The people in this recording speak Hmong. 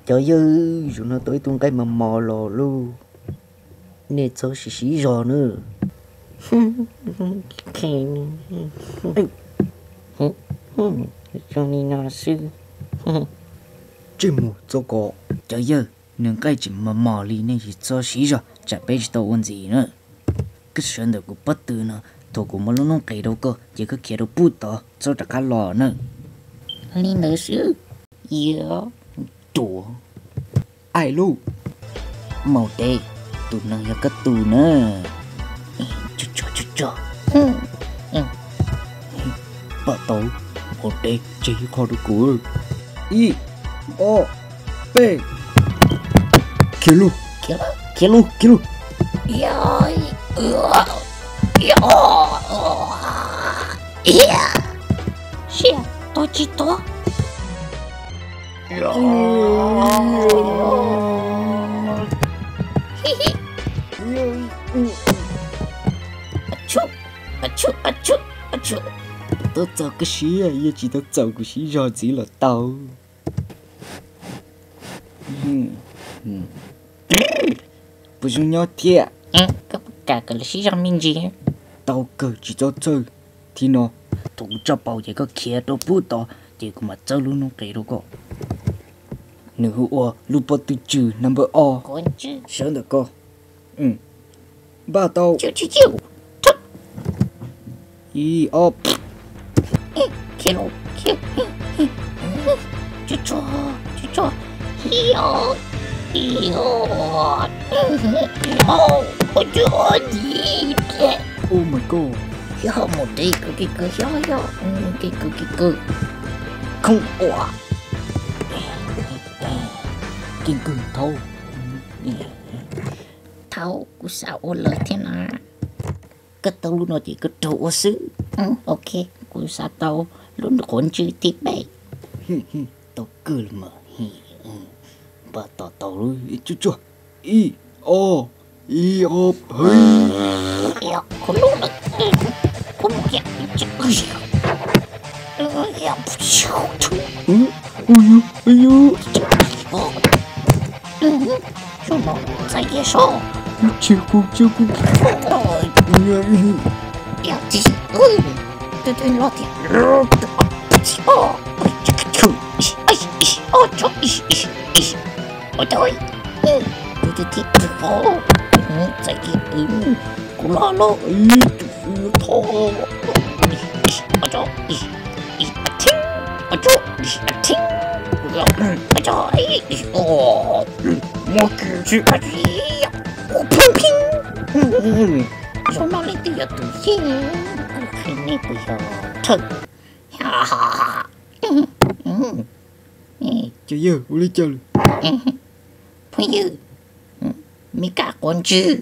Cov yawg, zaum no tau ib tug nqaij mos mos los lauj, nej txhob siv siv zog na. Zoo li no xwb. Tsej muag txob kos. Cov yawg, nws nqaij tseem mos mos li, nej tsis txhob siv zog tsam peb tsis tau ua ntxiv na. Koj sawv ntawm kuv pob tw no, thaum kuv muab lub noob qes rau koj ces koj khiav rau pub tod, txhob rov qab los na. Li ntawd xwb. Yuav ruam. Aij lub, maum dev, tus neeg yog koj tus na. Tso, tso, tso. Pom tau, maum dev tseg ib qho rau kuv. Ib, ob, peb. Khiav lug, khiav lug, khiav lug. Siab, tos tsis tau. Tau txaus koj siab, yog tsis tau txaus kuv siv zog ntxiv los tau. Puas zoo nyob thiab? Koj puas kam kom lawv siv zog me ntsis? Tau kawg, tsis txhob txhawj. Thib no, thaum kuv tso paus ces koj khiav rau pub tod, ces kuv mam txawb lub noob qes rau koj. Nws hu ua lub pob tw tswm number ob. Sawv ntawm koj. Npaj tau. Ib, ob. Oh my god. Yog maum dev kawg, kev kawg, yog, yog, kev kawg, kev kawg. Khoob ua. Kev kawg thaub. Thaub, kuv xav ua lawm thiab na. Koj tau lub no ces koj raug ua xwb. Ok, kuv xav tau lub quav ntswg thib peb. Tau kawg los mas. Npaj tau tau lub tsuj tsuag. Ib, ob, ib, ob, hwv. Kuv lub lawm, kuv mus kiag. Zaum no txais kiag soj. Tsis kuv, tsis kuv. Yog tsis, twb twb loj tiag. Ua tso, tus twg thiab, txais kiag, kuv loj loj, tus xwb thov. Ua tso, ua tso, ua tso, muab kiag tsis, ua pheej pheej. Zaum no leej twg yog tus yeej, kuv qhia nej puas yog thawj. Cov yawg, ua li cas lawm? Phooj ywg, me kab quav ntswg.